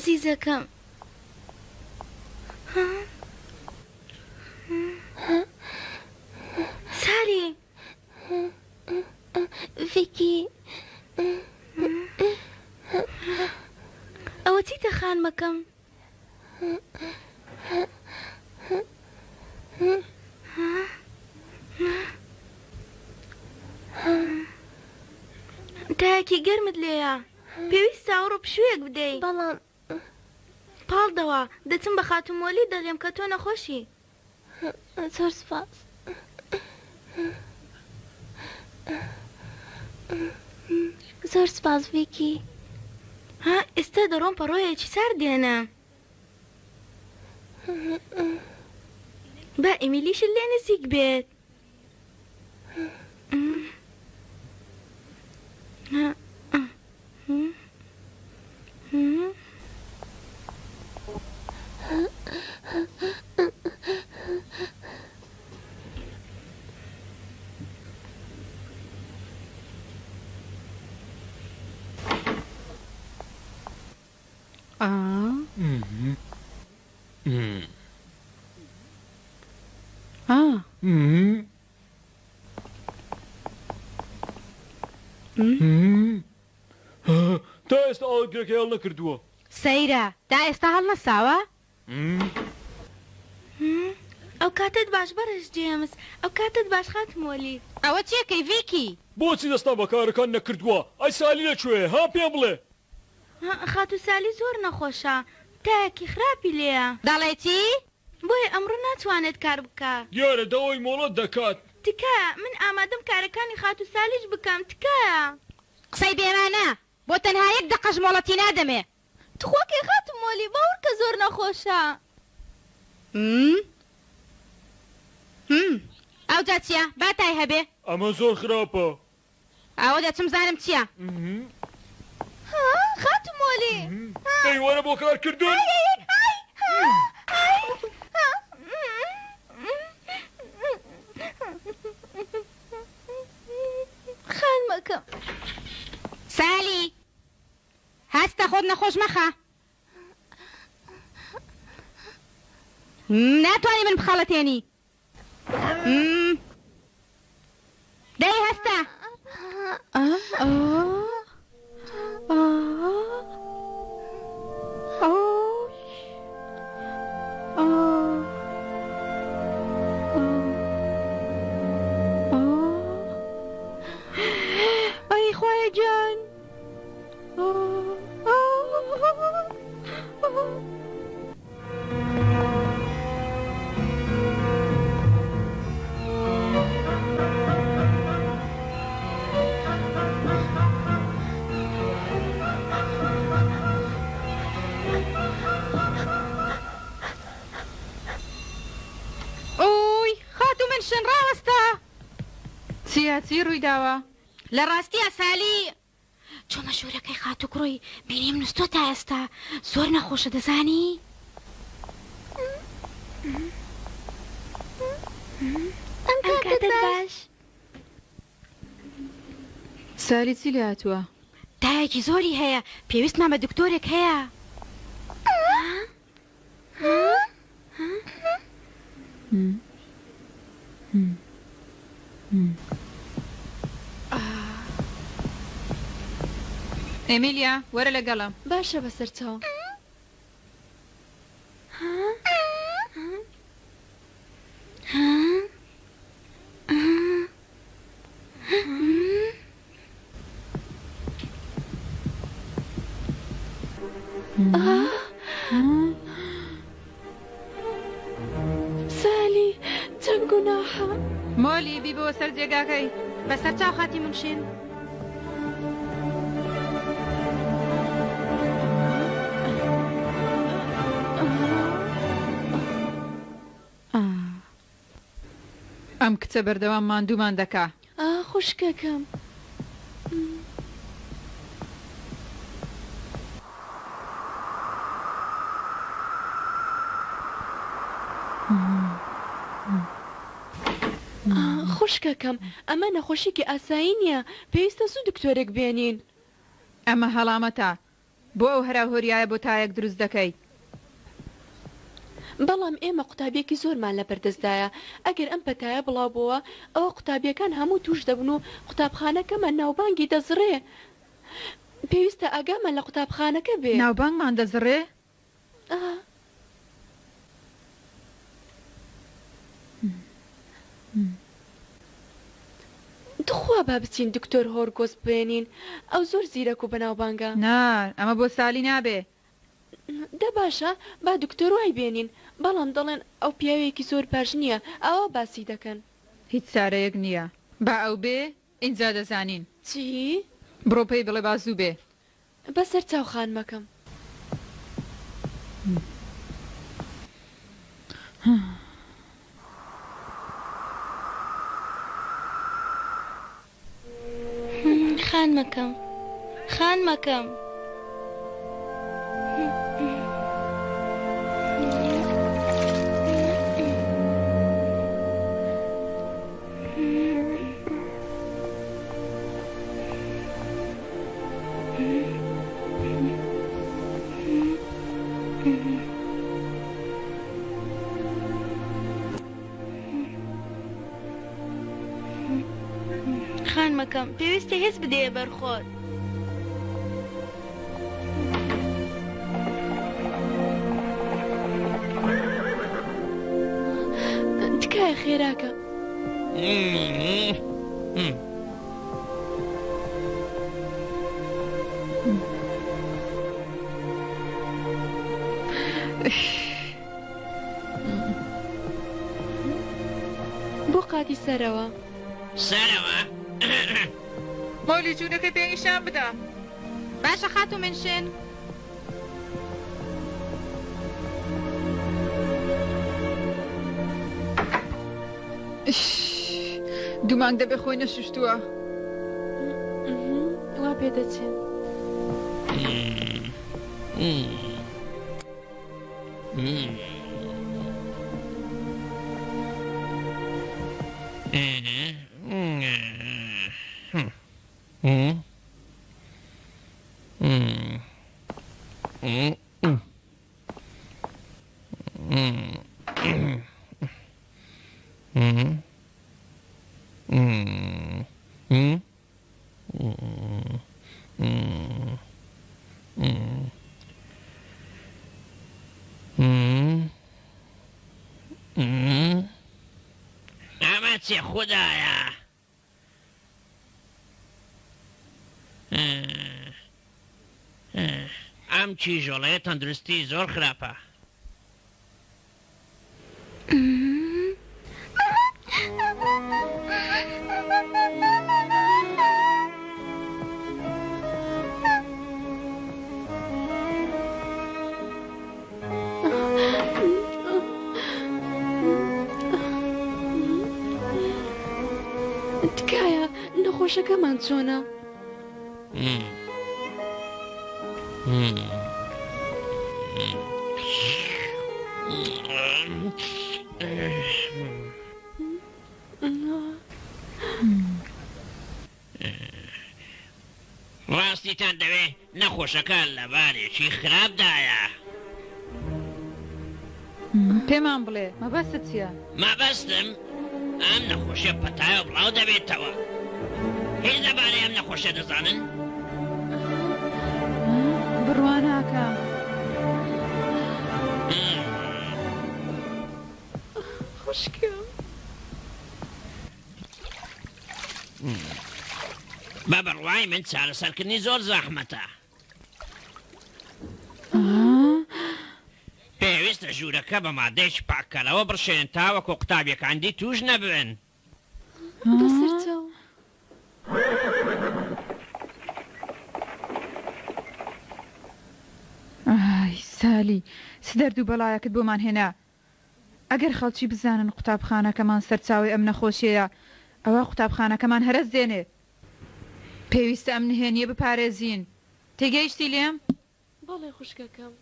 ئازیزەکەم. سالی. ڤیکی. ئەوە چیتە خانمەکەم؟ تایەکی گەرمت لێیە. پێویستە ئەوڕۆ پشوویەک بدەی. بەڵام. پاڵدەوە، دەچم بە خاتوو مۆلی دەڵێم کە تۆ نەخۆشی. زۆر سوپاس. زۆر سوپاس ڤیکی. ها ئێستا دەڕۆم پەڕۆیەکی سارد دێنم. با ئیمیلیشت لێ نزیک بێت. تا ئێستا ئاگرەکەی هەڵنەکردووە. سەیرە تا ئێستا هەڵنەساوە؟ ئەو کاتەت باش بەڕێز جێمس. ئەو کاتەت باش خاتوو مۆلی. ئەوە چیەکەی ڤیکی؟ بۆچی دەستتان بە کارەکان نەکردووە؟ ئەی سالی لە کوێیە ها پێم بڵێ؟ خاتوو سالی زۆر نەخۆشە تایەکی خراپی لێیە. دەڵێی چی؟ بۆیە ئەمڕۆ ناتوانێت کار بکا. دیارە داوای مۆڵەت دەکات. تکایە من ئامادەم کارەکانی خاتوو سالیش بکەم تکایە. قسەی بێمانا بۆ تەنها یەک دەقەش مۆڵەتی نادەمێ. تخوا کەی خاتوو مۆلی باوەڕکە زۆر نەخۆشە. هم هم ئەوجا چیە با تای هەبێ. ئەمە زۆر خراپە. ئەوە دەچم زانم چیە. ها خاتوو مۆلی ها. دەی وەرە بۆ کار کردن. ئای ئای ئای ها ئای ها. خانمەکەم. سالی هەستە خۆت نەخۆش مەخە. ناتوانی من بخەڵەتێنی. دەی هەستە. ئەی خوایە گیان. ئوی خاتوو منشن ڕاوەستە. چیە چی ڕوویداوە؟ لە ڕاستیا سالی چومە ژوورەکەی خاتوو کوڕی بینیم نوستوە تا ئێستا زۆر نەخۆشە دەزانی. ئەم کاتەت باش. سالی چی لێ هاتووە؟ تایەکی زۆری هەیە پێویستمان بە دکتۆرێک هەیە. ئێمیلیا وەرە لەگەڵم. باشە بەسەرچاوم. سالی چەند گوناحە. مۆلی بیبەوە سەر جێگاکەی. بەسەرچاو خاتی منشین. ئەم کچە بەردەوام ماندوومان دەکا. ئا خوشکەکەم. خوشکەکەم ئەمە نەخۆشیکی ئاسایی نیە پێویستە زوو دکتۆرێک بێنین. ئەمە هەڵامەتە. بۆ ئەو هەراوهۆریایە بۆ تایەک دروست دەکەی؟ بەڵام ئێمە قوتابیەکی زۆرمان لەبەردەستدایە، ئەگەر ئەم پەتایە بڵاوبۆوە ئەوە قوتابیەکان هەموو توش دەبن و قوتابخانەکەمان ناوبانگی دەزڕێ، پێویستە ئاگامان لە قوتابخانەکە بێ. ناوبانگمان دەزڕێ؟ ئا. تخوا با بچین دکتۆر هۆرگۆس بێنین، ئەو زۆر زیرەک و بەناوبانگە. نا، ئەمە بۆ سالی نابێ. دە باشە با دکتۆر وای بێنین، بەڵام دەڵێن ئەو پیاوێکی زۆر باش نییە، ئاوا باسی دەکەن. هیچ چارەیەک نییە. با ئەو بێ، ئینجا دەزانین. چی؟ بڕۆ پێی بڵێ با زوو بێ. بەسەر چاو خانمەکەم. خانمەکەم خانمەکەم. خانمەکەم پێویستە هێز بدەیە بەر خۆت. تکایە خێراکە. بۆ قاتی سەرەوە. سەرەوە؟ مۆلی ژوورەکەی پێ نیشان بدە. باشە خاتوو منشن. دوو مانگ دەبێ خۆی نەشوشتووە. وا پێدەچێ. ئەمە چیە خودایە؟ ئەم کیژۆڵەیە تەندروستی زۆر خراپە. تکایە نەخۆشەکەمان چۆنە؟ ڕاستیتان دەوێ نەخۆشەکە لە بارێکی خراپدایە. پێمان بڵێ مەبەستت چیە؟ مەبەستم ئەم نەخۆشیە پەتایە و بڵاو دەبێتەوە. هیچ لەبارەی ئەم نەخۆشیە دەزانن؟ بڕوا ناکەم. خوشکم. بە بڕوای من چارەسەرکردنی زۆر زەحمەتە. پێویستە ژوورەکە بە مادەیەکی پاککەرەوە بڕشێنن تاوەکو قوتابیەکان دی تووش نەبن. بەسەرچاو. ئای سالی چ دەرد و بەڵایەکت بۆمان هێنا ئەگەر خەڵکی بزانن قوتابخانەکەمان سەرچاوەی ئەم نەخۆشیەیە ئەوا قوتابخانەکەمان هەرەس دێنێ. پێویستە ئەم نهێنیە بپارێزین تێگەیشتی لێم؟ بەڵێ خوشکەکەم.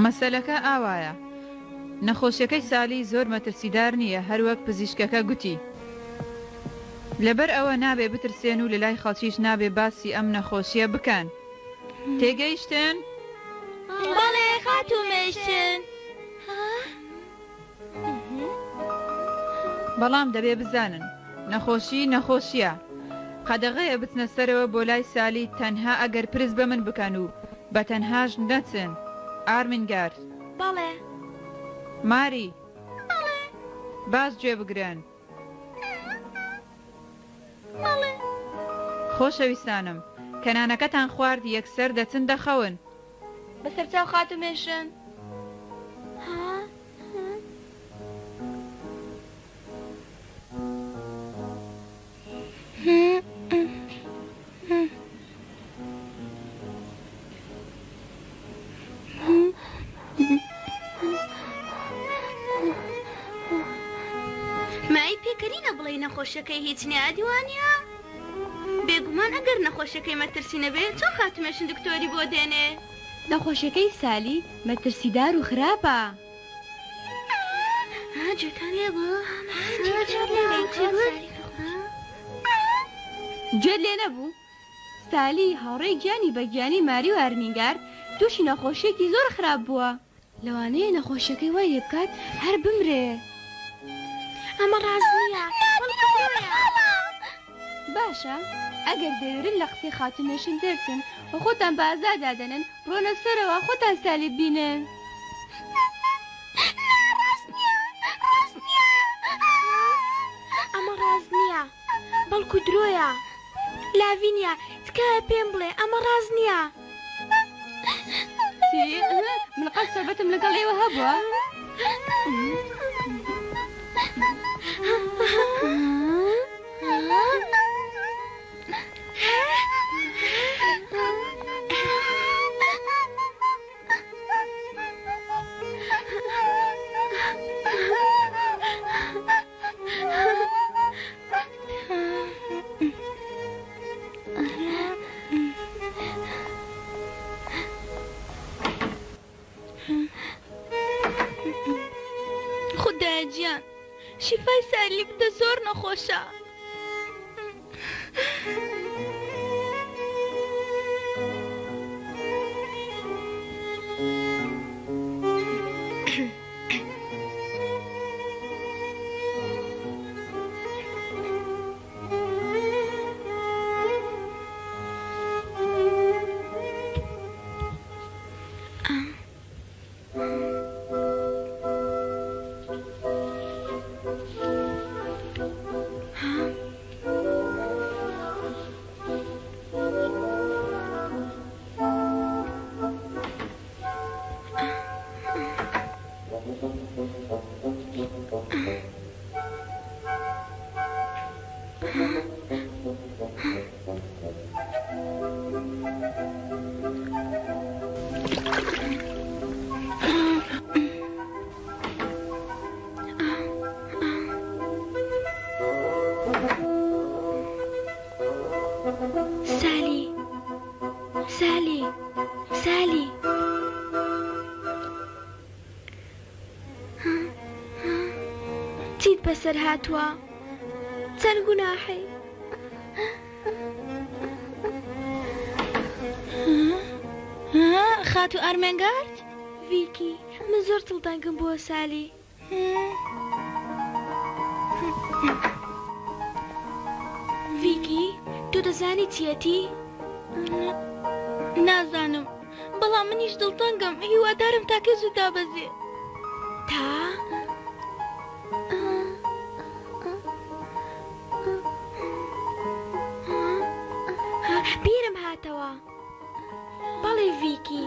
مەسەلەکە ئاوایە. نەخۆشیەکەی سالی زۆر مەترسیدار نییە هەروەک پزیشکەکە گوتی. لەبەر ئەوە نابێ بترسێن و لەلای خەڵکیش نابێ باسی ئەم نەخۆشیە بکەن. تێگەیشتن؟ بەڵێ خاتوو مێشن. بەڵام دەبێ بزانن نەخۆشی نەخۆشیە. قەدەغەیە بچنە سەرەوە بۆ لای سالی تەنها ئەگەر پرس بە من بکەن و بە تەنهاش نەچن. ئارمینگارد. بەڵێ. ماری. بەڵێ. باش گوێ بگرن. بەڵێ. خۆشەویستانم، کە نانەکەتان خوارد یەکسەر دەچن دەخەون. بەسەرچاو خاتوو مێشن. ها؟ مای پێکەنینە بڵێی نەخۆشیەکەی هیچ نیە ئەدی وانیە؟ بێگومان ئەگەر نەخۆشیەکەی مەترسی نەبێ چۆن خاتومێشن دکتۆری بۆ دێنێ؟ نەخۆشیەکەی سالی مەترسیدار و خراپە. ها گوێتان لێ بوو؟ گوێت لێ نەبوو؟ سالی هاوڕێی گیانی بە گیانی ماری و ئارمینگارد تووشی نەخۆشییەکی زۆر خراپ بووە. لەوانەیە نەخۆشیەکەی وای لێ بکات هەر بمرێ. ئەمە ڕاست نییە بەڵکو درۆیە. باشە ئەگەر دەوێرن لە قسەی خاتوو مێشن دەرچن و خۆتان بە ئازا دادەنێن بڕۆنە سەرەوە خۆتان سالی ببینن. نا ڕاست نییە ڕاست نییە. ئەمە ڕاست نییە بەڵکو درۆیە. لاڤینیا تکایە پێم بڵێ ئەمە ڕاست نییە. چی؟ من قەت سۆبەتم لەگەڵ ئێوە هەبووە؟ خودایە گیان شیفای سالی بدە زۆر نەخۆشە. سالی سالی سالی چیت بەسەر هاتووە؟ چەند گوناحی؟ خاتوو ئارمێنگارد؟ ڤیکی، من زۆر دڵتەنگم بۆ سالی. ڤیکی، تۆ دەزانی چیەتی؟ نازانم، بەڵام منیش دڵتەنگم، هیوادارم تاکە زوو دابەزێ. تا؟ بیرم هاتەوە. بەڵێ ڤیکی،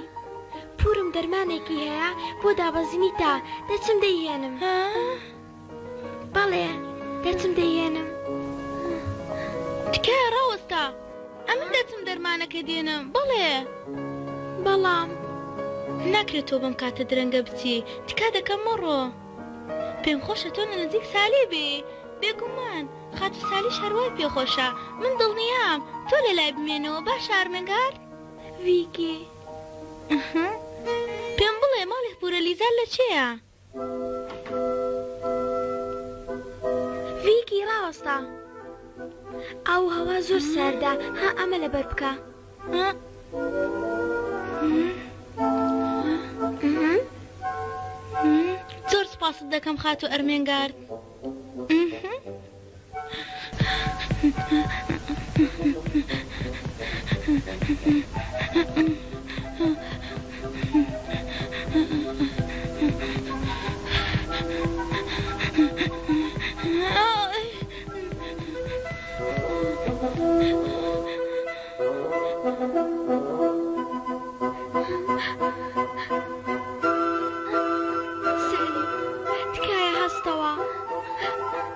پوورم دەرمانێکی هەیە بۆ دابەزینی تا، دەچم دەیهێنم. بەڵێ، دەچم دەیهێنم. تکایە ڕاوەستە، ئەمن دەچم دەرمانەکە دێنم. بەڵێ. بەڵام. ناکرێت تۆ بەم کاتە درەنگە بچی، تکا دەکەم مەڕۆ. پێم خۆشە تۆ لە نزیک سالی بی. بێگومان، خاتوو سالیش هەر وای پێ خۆشە. من دڵنیام. تۆ لە لای بمێنەوە، باشە ئارمێنگارد؟ ڤیکی. پێم بڵێ ماڵی. لیزا لە چێیە؟ ڤیکی ڕاوەستا. ئاو و هەوا زۆر ساردە ها ئەمە لەبەر بکە. زۆر سوپاست دەکەم خاتوو ئەرمێنگارد. سالی تکایە هەستەوە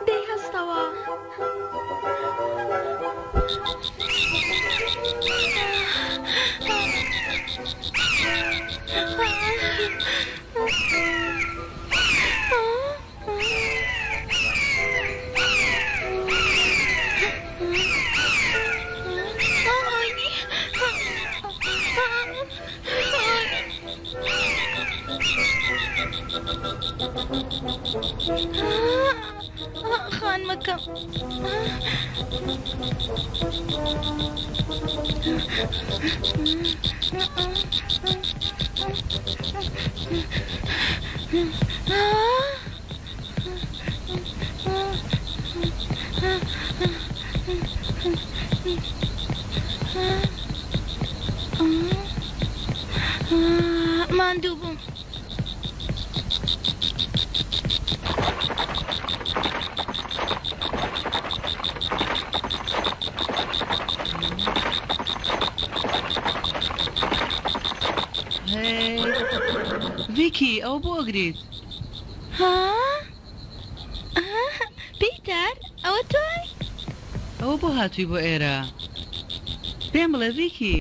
دەی هەستەوە. خانمەکەم. ماندوو بووم. هەی ڤیکی ئەوە بۆ ئەگریت؟ ها؟ پیتەر ئەوە تۆی؟ ئەوە بۆ هاتووی بۆ ئێرە؟ پێم بڵێ ڤیکی.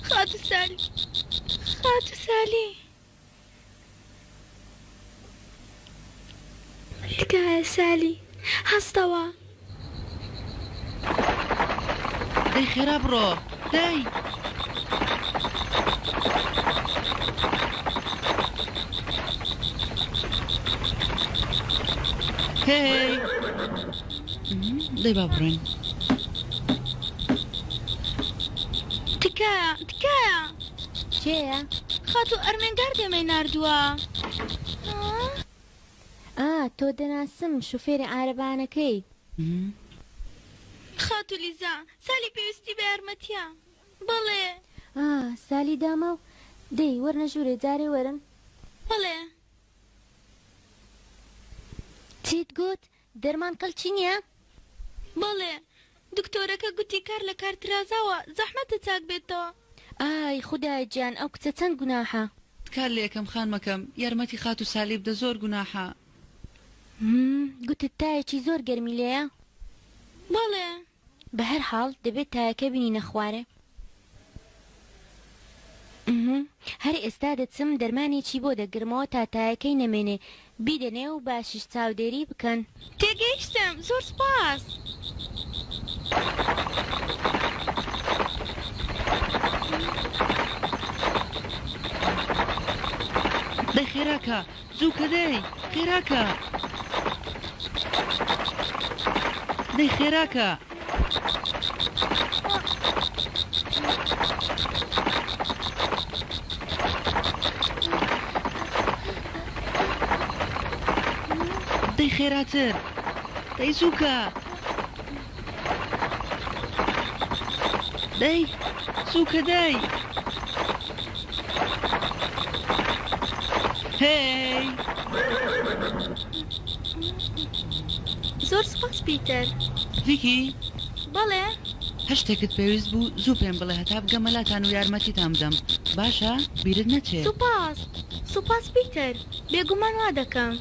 خاتوو سالی خاتوو سالی. تکایە سالی هەستەوە. دەی خێرا بڕۆ دەی. هێی دەی با بڕۆین. تکایە تکایە. کێیە؟ خاتوو ئەرمێنگارد ئێمەی ناردووە. ئا تۆ دەناسم شوفێری عارەبانەکەی. خاتوو لیزا، سالی پێویستی بە یارمەتییە. بەڵێ. ئا سالی داماو، دەی وەرنە ژوورێ جارێ وەرن. بەڵێ. چیت گوت؟ دەرمان کەڵکی نییە؟ بەڵێ، دکتۆرەکە گوتی کار لە کار ترازاوە، زەحمەتە چاک بێتەوە. ئای خودایە گیان ئەو کچە چەند گوناحە. تکات لێ ئەکەم خانمەکەم یارمەتی خاتوو سالی بدە زۆر گوناحە. همم گوتت تایەکی زۆر گەرمی لێیە؟ بەڵێ. بەهەر حاڵ دەبێت تایەکە بینینە خوارێ. ئمهم هەر ئێستا دەچم دەرمانێکی بۆ دەگرمەوە تا تایەکەی نەمێنێ بیدەنێ و باشیش چاودێری بکەن. تێگەیشتم زۆر سوپاس. دەی خێراکە زووکە دەی خێراکە دەی خێراکە. دەی خێراتر دەی زووکە دەی زووکە دەی هێی. زۆر سوپاس پیتەر. ڤیکی. بەڵێ. هەر شتێکت پێویست بوو زوو پێم بڵێ هەتا بگەمە لاتان و یارمەتیتان بدەم باشە بیرت نەچێ. سوپاس سوپاس پیتەر بێگومان وا دەکەم.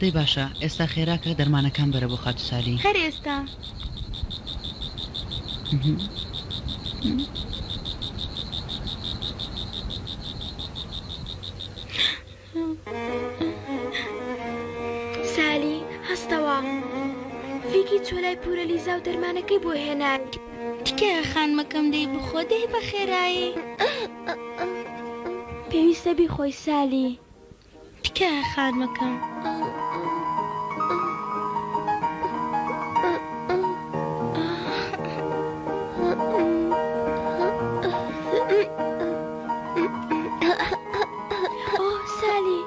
دەی باشە ئێستا خێراکە دەرمانەکان بەرە بۆ خاتوو سالی. هەر ئێستا. سالی، هەستەوە. ڤیکی چوە لای پورە لیزا و دەرمانەکەی بۆ هێنای. تکایە خانمەکەم دەی بخۆ دەی بە خێرایی. پێویستە بیخۆی سالی. تکایە خانمەکەم. ئۆه سالی.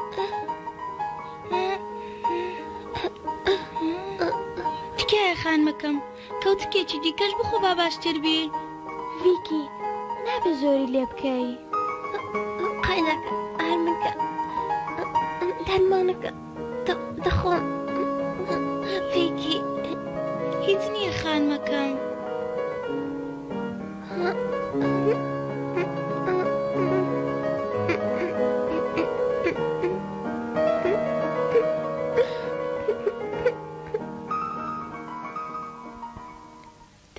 تکایە خانمەکەم کەوچکێکی دیکەش بخۆ با باشتر بی. ڤیکی نابێ زۆری لێ بکەی. قایناکە هەرمنکە دەرمانەکە دەخۆم ڤیکی. هیچ نییە خانمەکەم.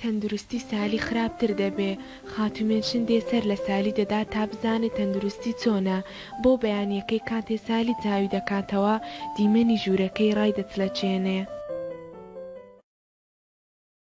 تەندروستی سالی خراپتر دەبێ، خاتوو مێنشن دێ سەر لە سالی دەدا تا بزانێ تەندروستی چۆنە، بۆ بەیانیەکەی کاتێ سالی چاوی دەکاتەوە دیمەنی ژوورەکەی ڕایدەچڵەکێنێ.